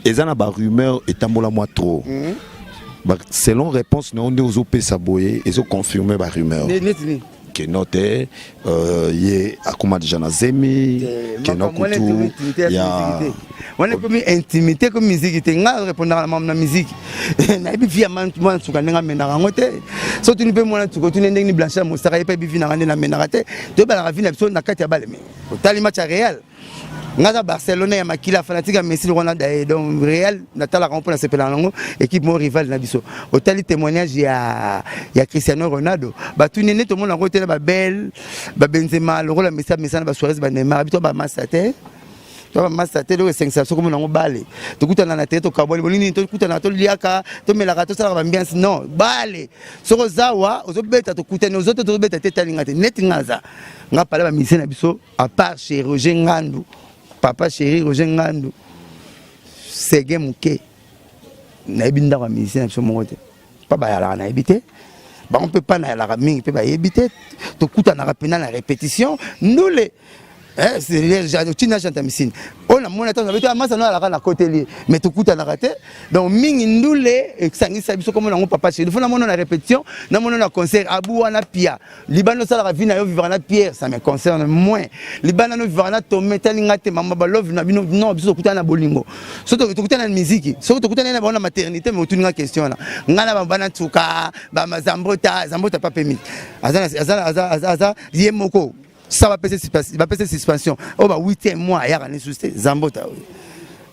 eza na barumeur etambola mwa trop? Selon réponse na yo nde ozopesa boye, ezoconfirme barumeur ke no te, ye akóma déjà na zemi, ke no kutu ya Wana ekomi intimité, ekomi miziki te. Ngai répondaka na mama na miziki, nayebi vie ya mwana nsuka ndenge amenaka yango te. So tuni mpe mwana nsuka, otuni ndenge ni Blanchard Mosaka, ye mpe yebi vie nanga nde namenaka te. Toyebalaka vie na biso na kati ya baleme. Otali match ya Real, nga aza Barcelone ya makila, fanatique ya Messi wana daye. Donc Real natalaka ngo mpo nasepelaka nango, équipe mo rival na biso. Otali témoignage ya Cristiano Ronaldo, batuni nde tomona yango te na babele babenzema lokola Messi amesana, basuarez, baneymar, bito bamasa te, to bamasa te. Eloko esengisa soki omona yango bale, tokutana na te, tokabwani bonini, tokutana, toliaka, tomelaka, tosalaka baambiance non bale. Soki ozawa ozobeta, tokutani, ozo te, tozobeta te, etalinga te. Neti nga aza nga pale bamusicien na biso, à part chez Roger Ngandu, papa chéri Roger Ngandu sege moke, nayebi ndako ya musicien na biso moko te. Mpa bayalaka nayebi te, bango mpe mpa nayalaka mingi mpe bayebi te. Tokutanaka mpena na répétition ndule otina chanta misine oyo namoni ata nabe te amasa no alaka na koteli ye, mais tokutanaka te. Donc mingi ndule esangisa biso komona yango papa chéri, fo namona na répétition, namona na concert. Abu wana pia libanda osalaka vie na yo, vivaka na Pierre, ça me concerne moins. Libanda no vivaka na Tome, talinga te mama balove na bino. Non, biso tokutana na bolingo, so tokutana na miziki, soki tokutana na bango na maternité. Mais otuninga question wana, ngai na bana ntuka bamazambota zambota papemi aza ye moko sa bapesa suspension oyo ba 8e mois, ayaka lisusu te zambota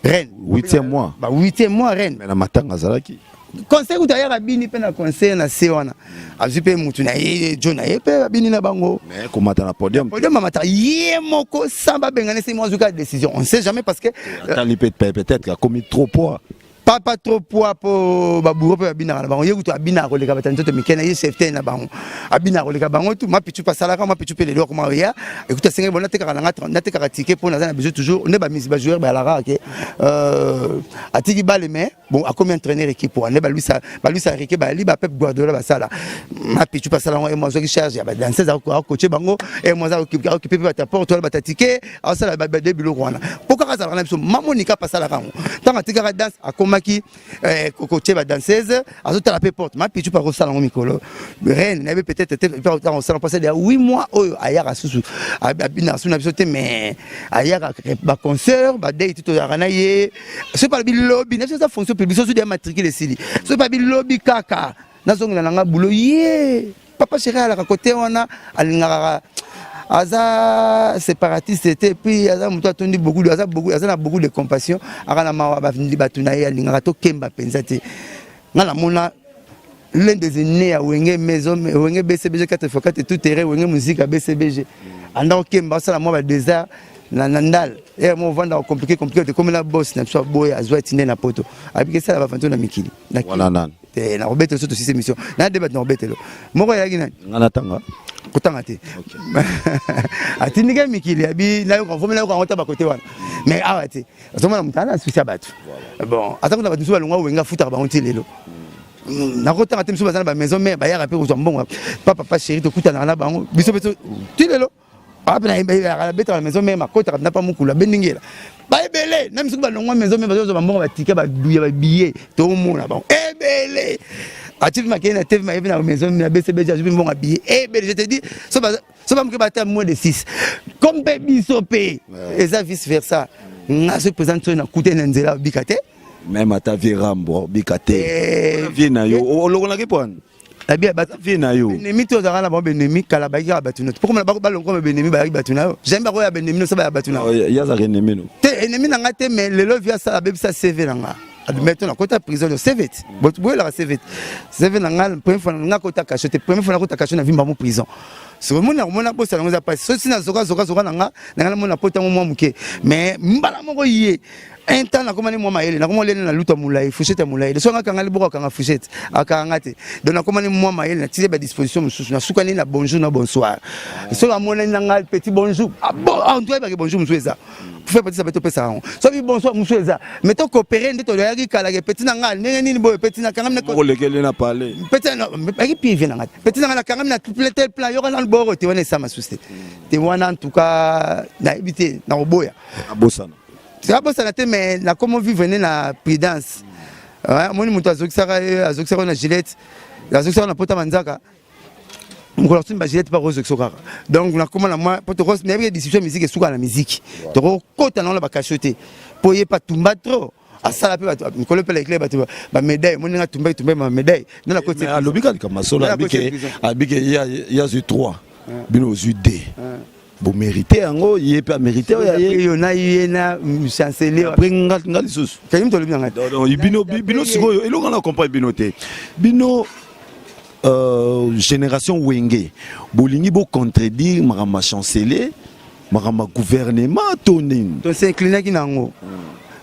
reine. 8e mois? Ba 8e mois reine. Mais na matanga azalaki. Conseil kutu ayaka bini mpe na conseil na se wana, azwi mpe mutu na ye jo na ye mpe babini na bango. Mais komata na podium? Podium amata ye moko sans babengana, ese mo azwi kaka décision, on sait jamais parce que Atali mpe peut-être akomi trop poids. Pas trop poids mpo babourreau mpe babinaka na bango. Ye kutu abinaka koleka bato ya nzoto mike na ye, chef te na bango, abinaka koleka bango tu. Mapichu mpe asalaka mapichu mpe lelo akoma oya ekuti asengaki bo natekaka nanga, natekaka ticket mpo naza na besoin toujours nde bamisi bajoueur bayalaka ke atiki bale. Mais bon, akomi entraîneur équipe wana nde baluisa Enrique, bayali bapep Guardiola basala. Mapichu mpe asala yango, ye mo azwaki charge ya badanseuse, akoche bango, ye mo aza occupé mpe bato ya porte wana, bato ya ticket, asala bade biloko wana mpo kaka azalaka na biso. Mamonika mpe asalaka yango ntango atikaka danse, akomaki kotie badanseuse, azotala mpe porte. Mapichu mpe akosala yango mikolo reine nayebi peut-être te mpe ntango osala mpasa ya 8 mois oyo ayaka susu, abinaka susu na biso te, mais ayaka baconcert badei ti toyaka na ye. Soki balobi lobi na biso eza fonction publique, soki ya matricule esili, soki babi lobi kaka nazongela na nga bulo ye. Papa chéri alaka kote wana, alingaka, aza séparatiste te, puis aza moto atondi beaucoup, aza beaucoup, aza na beaucoup de compassion, aka na mawa bato na ye, alingaka tokemba mpenza te. Nga namona l'un des aînés ya Wenge Maison, Wenge BCBG 4x4 tout terrain, Wenge Musique ya BCBG, anda okemba, asala mwa badésert na ndal e mo ovanda compliqué compliqué te. Komi na boss na biso aboya, azwa etinde na poto, abiki esala bavanto na mikili. Wana nani? Te, nakobetelo so tosisi émission na de bato, nakobetelo moko eyaki nani. Nga natanga? Kotanga te, atindiki mikili abi nayoka vomi, nayoka yango ta bakote wana, mais awa te. Ozomona moto ana susi ya bato. Bon, ata kuna bato mosusu balongwa Wenge, afutaka bango ti lelo. Nakotanga te, mosusu baza na bamaison mare, bayaka mpe kozwa mbongo pa papa chéri, tokutanaka na bango biso mpe ti lelo. Ape nabetaka na maison mare, makotaka na pa mokulu abendingela baebele na misuku balongwa maison mare, bazozwa bambongo batike baduya babillet, tomona bango ebele. Atifi makei na TV, mayebi na maison na BCBG, azwi mbongo ya billet ebele. Je te dis, so bamoke bata moins de 6 comme mpe biso mpe eza vice versa. Nga so présente soki nakute na nzela, obika te. Même ata vie Rambo obika te, vie na yo olokolaki mpo wana. Vie na yo. Benemi te, ozalaka na bango benemi kala, bayaki kaka bato note pokoma balongoma benemi, bayaki bato na yo jamais bakoya benemi noso baya bato na yo. Yazaka ennemi no? Te, ennemi na nga te, mais lelo vi asala abebisa CV na nga. Mais to nakota prison de sevet, boyelaka sevet, sevet na ngai. Première fois nga kota cachot te, première fois nakota cachot na vimba mo prison. Soki omoni nakomona bosala yango eza mpasi. Soki nazoka zoka zoka na nga na ngai namona pota yango mwa moke, mais mbala moko ye un temps nakomani mwa mayele, nakoma olele na luta molai, fourchette ya molai. Soki akanga liboko, akanga fourchette, akanga te. Donc nakomani mwa mayele, natili badisposition mosusu, nasukani na bonjour na bonsoir. Soki amonani na ngai petit bonjour, en tout cas bonjour mosusu eza faire petit, sabe topesa yango. Soki bonsoir mosusu eza, mais tocoopérer nde toyaki kalaka. Petit na ngai, ndenge nini boye, petit nakangami? Olekeli na pale. Petit ayaki pire na ngai. Petit na ngai, nakangami na tel plan, yoka nanu boro te. Wana esama susu te te wana. En tout cas nayebi te, nakoboya. Abosana. Abosana te, mais nakomo vivre nde na prudence. Omoni moto azokisaka ye, azokisaka na gilette, azokisaka na pota manzaka. Mokolo asombi bagilette mpa kozokisa kaka. Donc nakoma na mwa po nayebi discussion ya musique esuka na musique. Tokokota nango na bacachot te, mpo ye pa tumba trop, asala mpe bato mikolo mpe lekle bato bamédaille. Omoni ndenge atumba, etumba bamédaille nde nakoti. Alobi kaka likambo solo, abike ye azwi 3, bino ozwi 2, bomérite yango, ye mpe amérite oyo ye. Yo na ye na chancelier. Après nga lisusu. Kayi moto alobi na ngai. Bino, bino sikoyo eloko na comprendre bino te. Bino génération Wenge, bolingi bocontredire makambo ya chancelier, makambo ya gouvernement to nini? Tos'inclinaki nango,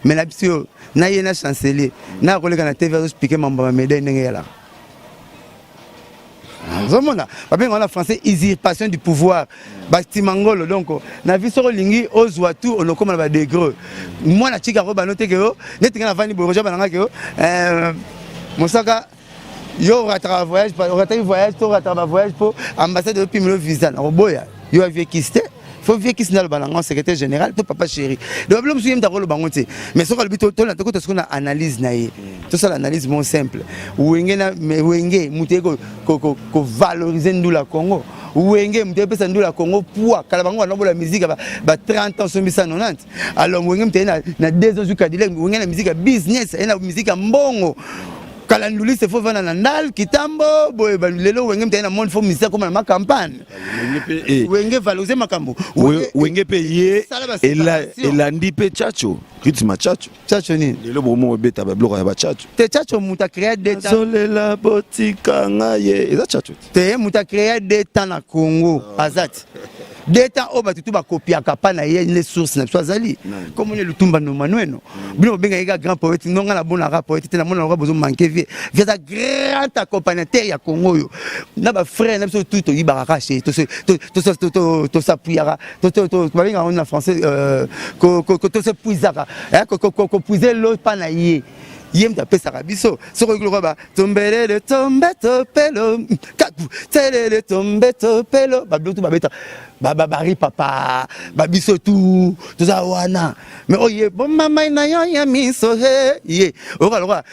mais na biso oyo na ye na chancelier na koleka na TV, azoexpliquer mambo ya bamédaille ndenge eyalaka. Ozomona babenga na français usurpation du pouvoir, batima ngolo. Donc na vie, soki olingi ozwa tout, olokoma na badegré. Mwana tika ko bano teke yo neti ngai navandi boye, roja bananga ke yo mosaka, yo orataka voyage, orataki voyage to orataka bavoyage mpo ambassade opimela visa. Nakoboya yo avie kisi te, faut vie kisi naloba nango secrétaire général to papa chéri. Donc bilo mosusu ye moto akoloba yango te, mais soki alobi, tokota sikoyo na analyse na ye. Tosala analyse mo simple. Wenge na Wenge, moto ye kovaloriser ndula Congo. Wenge moto epesa ndula Congo poids. Kala bango banabola musique ba 30 ans, sombisa 90. Alors Wenge moto ye na 2 ans zwi Cadillac. Wenge na musique ya business, ye na musique ya mbongo. Kala nduliste faut vanda na ndal kitambo boye. Lelo Wenge moto aye na monde, faut musicien akoma na macampagne. Wenge valoriser makambo. Wenge mpe ye elandi mpe Tchatcho, rythme Tchatcho. Tchatcho nini? Lelo bomo obeta babiloko ya baTchatcho. Te, Tchatcho moto acréa deux temps. Azolela botika ngai ye, eza Tchatcho. Te, moto acréa deux temps na Congo aza te. Deux temps oyo bato tu bakopiaka pa na ye nde source na biso azali komoni Lutumba Nomanueno. Bino bobengaki ka grand poète. No, nga nabonaka poète te, namona loka bozomanke vie. Vie aza grand accompagnateur ya Congo oyo na bafrère na biso tu toyibaka kashe, tosapuyaka, babengaka ngo na français tosepuisaka, kopuise lo mpa na ye. Ye moto apesaka biso. Soki oyoki lokola ba tombelele tombe topelo kaku telele tombe topelo, babiloko tu babeta bari papa babiso tu toza wana. Mais oye bomamai na yo ya miso he ye oyoka lokola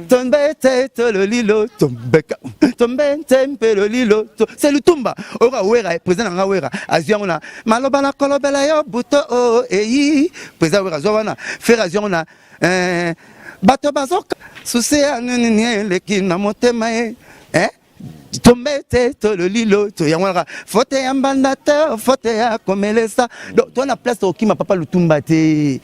tombe te tololilo tombeka tombe nte lolilo, c'est Lutumba. Oyoka Wera, président na nga Wera azwi yango na maloba na kolobela yo buto o eyi. Président Wera azwa wana, Ferre azwi yango na bato bazoka susi ya nini eleki na motema ye tombe te tololilo to yango wana faute ya mbanda te, faute ya komelesa. Donc to na place tokokima papa Lutumba te.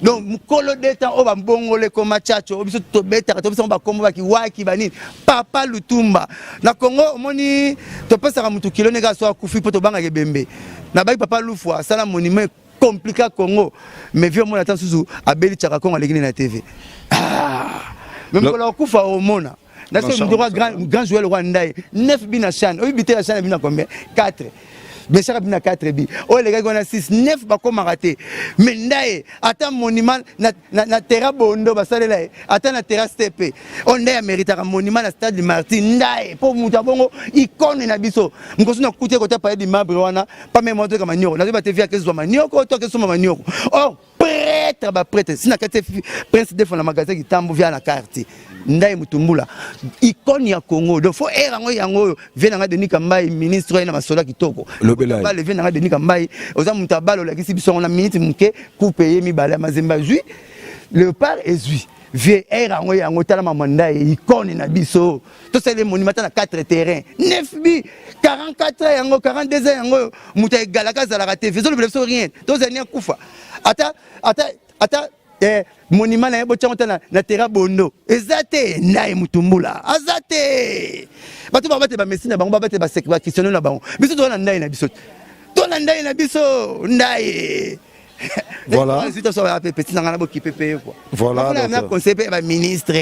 Donc mokolo de temps oyo bambongolo ekoma Tchatcho, oyo biso tobetaka, tobisango bakombo bakiwaki banini. Papa Lutumba na Congo, omoni topesaka motu kilo ndenge aso akufi mpo tobangaka ebembe. Nabaki papa Lufu asala monument compliqué Congo, mais vieux omona ata mosusu abeli tiaka Congo aleki nde na TV. Ah! Mais mokolo akufa omona naso moto grand, grand joueur lokwa ndai 9 bi na chan oyo bite ya chan bina combien? 4 beshaka bina 4 bi oyo elekaki wana 6 9 bakomaka te. Mais ndaye ata monument na terrain bondo basalela ye, ata na terrain stepe oyo ndaye ameritaka monument na stade Martyr. Ndaye mpo moto abongo icône na biso. Mokoso nakuti ekota palais du marbre wana pame mo toyeka manioko, nazoyeba te vi akezwa manioko to akesomba manioko. Or prêtre baprêtre si na kati prince defo na magasin kitambo via na quartier. Ndai mutumbula icône ya Congo. Donc faut ere yango yango oyo vie nanga Denis Kambai, ministre oyo na masolo ya kitoko. Lobela. Vie nanga Denis Kambai, oza moto abala, olakisi biso yango na minute moke. Coupe ye mibale ya Mazembe azwi, Léopard ezwi. Vie ere yango yango, tala mama Ndai icône na biso, tosali monument ata na 4 terrain 9 bi 44 yango 42 yango oyo moto egalaka azalaka te. Ezolobela biso rien, tozali akufa ata ata ata. Eh, monument na ye botyango ta na terra bondo eza te. Ndaye mutumbula aza te. Bato babate bamesi na bango, babate bacristiano na bango. Biso toza na ndaye na biso, to na ndaye na biso, ndaye. Voilà. Petit na nga na bokipe pe quoi. Voilà. Na conseil pe ba ministre.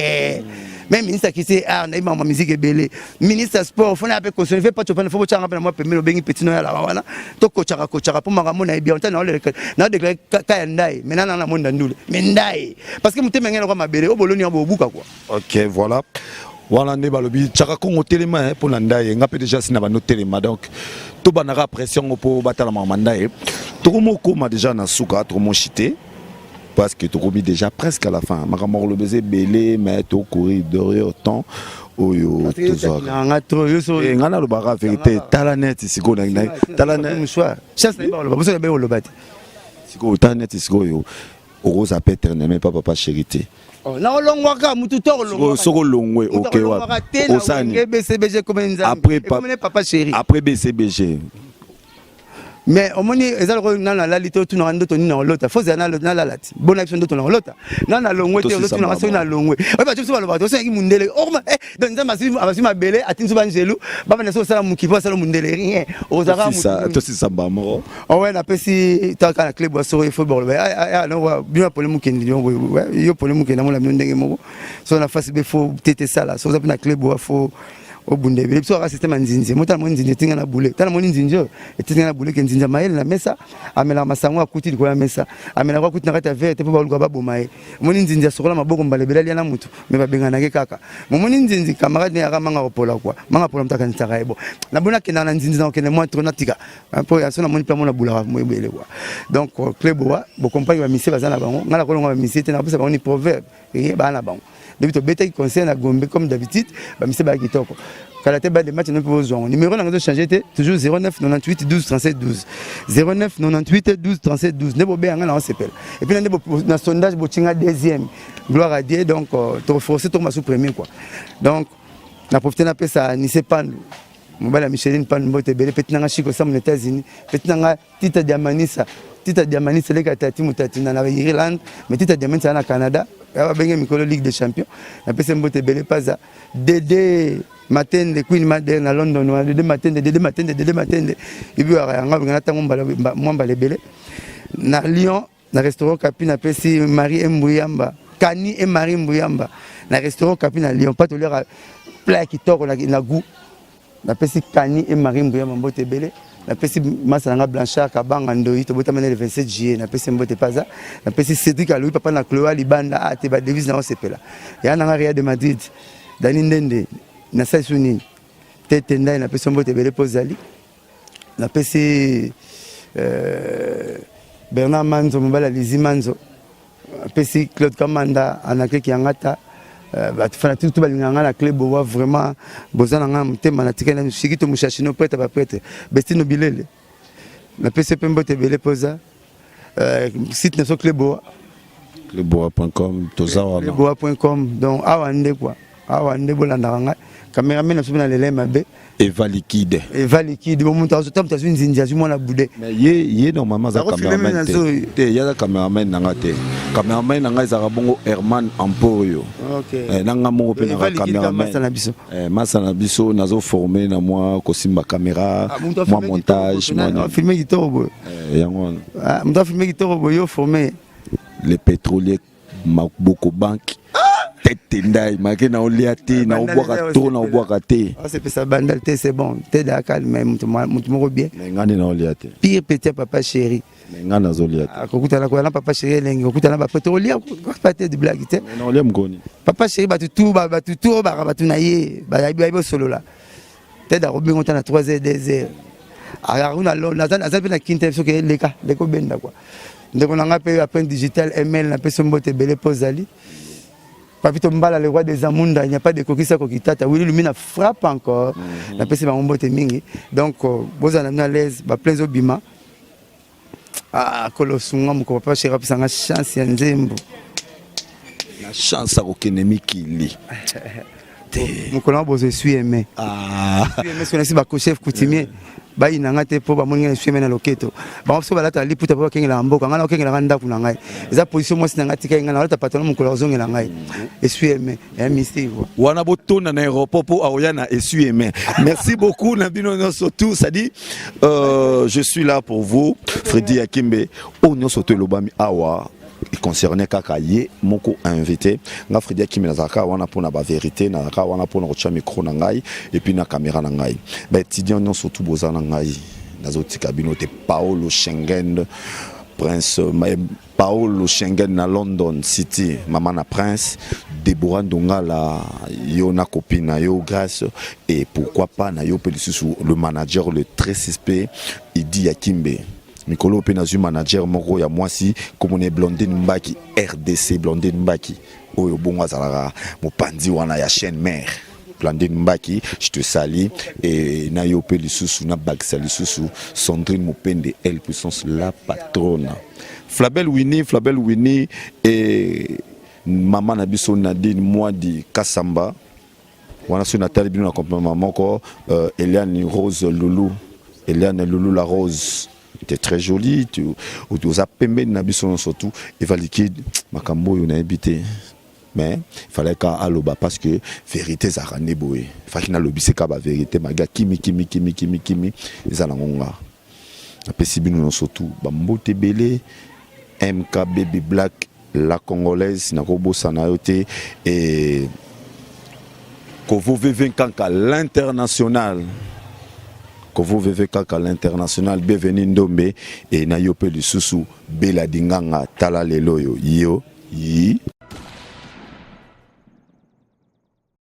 Même ministre akisi art na ma musique ebele. Ministre ya sport fona pe conseil fait pas to fona fo bochanga pe na moi pembeni obengi petit no ya la wana. To kochaka kochaka po makambo na yebi on na ole na déclaré ka ya ndaye. Maintenant na na monda ndule. Mais ndaye parce que mutema ngena kwa mabele oboloni ya bobuka quoi. OK, voilà. Wana nde balobi Chaka Kongo telema mpo na ndaye. Nga mpe déjà si na bando telema, donc tobandaka pression ngo mpo batala mama ndaye. Tokomokoma déjà na suka, tokomoshite parce que tokomi déjà presque à la fin. Makambo ya koloba eza ebele, mais tokourir derrière temps oyo tozwaka. Nga trop yo so. Nga nalobaka vérité. Tala neti sikoyo, tala net. Mouchoir. Chance na ba loba, boso ba loba te. Sikoyo tala neti sikoyo okoza pe éternellement pa Papa Chéri te. Na olongwaka mutu to olongwaka. Soko olongwe, oke wapi? Osani BCBG comme nzambe. Après comme Papa Chéri. Après BCBG. Mais omoni eza lokola nano alali te, otunaka ndoto nini na olota. Fo zala nalala ti bona biso ndoto na olota nano nalongwe te, ozotunaka soki nalongwe. Oyo bato biso balobaka tosengaki mundele okoma. Donc Nzambe azwi mabele, atindi so banzelu babanda so osala mokipo asala mundele, rien ozalaka. Tosisamba moko. Owe napesi taka na club ya soko ifo baloba bino apole mokendi yo pole mokendi amona bino ndenge moko so na fasi be fo tete sala so oza mpe na club wa fo obunda ebele. Biso kaka système ya nzinzi mo. Tala moni nzinzi etinga na bule, tala moni nzinzi oyo etinga na bule ke nzinzi ya mayele na mesa amelaka masango akuti likolo ya mesa, amelaka akuti na kati ya verre te mpo baluka baboma ye. Omoni nzinzi asokola maboko mbala ebele, alia na mutu me babenganaki kaka. Momoni nzinzi camarade ne yaka manga kopola kwa manga pola, moto akanisaka ye bo naboni akendaka na nzinzi na kokende mwa trop natika mpo ya so namoni mpe amona bulaka mo ebele kwa. Donc club wa bokompagne bamisie baza na bango, ngai nakolonga bamisie te, nakopesa bango ni proverbe rien baa na bango. Depuis tobetaki concert na Gombe, comme d'habitude bamisie baya kitoko. Kala te bade match no mpe bozwango. Numéro nanga ezochange te, toujours 09 98 12 37 12, 09 98 12 37 12. Nde bobenga nga na osepela. Et puis na nde na sondage botinga deuxième, gloire à Dieu. Donc toforce tokoma sous premier quoi. Donc na profite napesa Nise Pandu, mobali ya Micheline Pandu, mbote ebele. Peti nanga Chiko Samu na États-Unis, peti nanga Tita Diamanisa, Tita Diamanisa eleka tati motati na Irlande, mais Tita Diamanisa na Canada babenge mikolo Ligue des champions. Napesi mbote ebele paza Dede Matende, Queen Mother na London wana. Dede Matende, Dede Matende, Dede Matende ebiwaka yango abenga na ntango mwa mbala ebele na Lyon na restaurant Kapi. Napesi Marie Embuyamba, Kani e Marie Mbuyamba na restaurant Kapi na Lyon, pa toliaka plat ya kitoko na goût. Napesi Kani e Marie Mbuyamba mbote ebele. Napesi masa na nga Blanchard Kabanga Ndoi, tobotama le 27 juillet, napesi mbote paza. Napesi Cédric Aloui, papa na Chloé libanda a te badevise na osepela ya nanga Real de Madrid. Dani Ndende nasali su nini tete ndai, napesi mbote ebele mpo ozali. Napesi Bernard Manzo, mobali ya Lizi Manzo. Napesi Claude Kamanda Anakeki Yangata. Bato fanatique to balingaka nga na club bowa, vraiment boza na nga na motema. Natikali na Shikito Mushashino, prêtre baprêtre Bestino Bilele, napesi mpe mbote ebele mpo oza. Site na so club bowa. Clubboa.com, toza wana. Clubboa.com. Donc awa nde quoi, awa nde bolandaka ngai. Cameraman na biso mpe na lele mabe. Eva Liquide. Eva Liquide bo moto azota moto azwi nzinzi, azwi mwana bude. Mais ye normalement aza cameraman te. Te, ye aza cameraman na nga te. Cameraman na nga ezalaka bongo Herman Emporio. Na nga moko mpe naka cameraman. Masa na biso. Masa na biso nazoforme na mwa kosimba caméra, mwa montage, mwa filme kitoko boye. Yango wana. Moto afilme kitoko boye, yo forme. Le pétrolier Maboko Banque tete ndai make na olia te, na obwaka to na obwaka te. Osepesa bandal te, c'est bon te da calme, moto moko bien. Mais nga nde na olia te. Pire petit Papa Chéri. Mais nga nazolia te. Kokutana koya na Papa Chéri elengi, kokutana baprêtre olia pa te, de blague te. Na olia mokoni. Papa Chéri, bato tu, bato tu oyo baka bato na ye bayebi osolola te da kobenga ota na 3 heures, 2 heures aruna. Naza mpe na kinte soki eleka leka obenda kua. Ndeko na nga mpe apprendre digital ml, napesi mbote ebele mpo ozali. Papito Mbala, le roi des Amunda, il n'y a pas de kokisa kokitata. Willy Lumina frappe encore. Napesi bango mbote mingi. Donc bozala na à l'aise, ba plein obima. Ah, kolo sunga moko papa chéri apesanga chance ya nzembo. Na chance akokende mikili. Te. Mokolo na bozo essuie-main. Ah. Essuie-main soki nasi ba chef coutumier bayina nga te mpo bamoni ngai essuie-main na loketo. Bango biso balataka liputa mpo bakengelaka mboka, ngai nakokengelaka ndako na ngai. Eza position mwasi na ngai atikaki ngai, nalata patalo mokolo azongela ngai. Essuie-main ya mystique quoi. Wana botonda na aéroport mpo aoya na essuie-main. Merci beaucoup na bino nyonso tout, c'est-à-dire je suis là pour vous, Freddy Akimbe. Oyo nyonso to elobami awa concerné kaka ye moko invité. Nga Freddy Akimbe nazalaka wana mpona bavérité, nazalaka wana mpona kotia micro na ngai et puis na caméra na ngai. Baétudiant nyonso tu boza na ngai, nazotika bino te. Paolo Schengen Prince, Paolo Schengen na London City, mama na Prince Deborah Ndongala, yo na copine na yo Grâce, et pourquoi pas na yo mpe lisusu le manager, le très suspect Idi Yakimbe. Mikolo mpe nazwi manager moko ya mwasi, komona Blondine Mbaki RDC. Blondine Mbaki oyo bongo azalaka mopanzi wana ya chaîne mère. Blandine Mbaki, je te salue. Et na yo mpe lisusu nabakisa lisusu Sandrine Mopende, elle puissance, la patronne Flabel Winnie, Flabel Winnie, et mama na biso Nadine Mwadi Kasamba. Wana soki natali bino na compliment moko, Eliane Rose Lulu, Eliane Lulu la Rose, t'es très jolie, tu oza pembeni na biso nyonso tu. Eva Liquide, makambo oyo nayebi te, mais fallait ka aloba parce que vérité ezalaka nde boye. Faki nalobisi ka bavérité maga kimi kimi kimi kimi kimi eza nango. Nga napesi bino nyonso tu bambote ebele. MK Baby Black la Congolaise, nakobosana yo te. E Kovo VV Nkanka l'international, Kovo VV kaka l'international, bienvenu Ndombe. E na yo mpe lisusu Bela Dinganga, tala lelo oyo yo yi.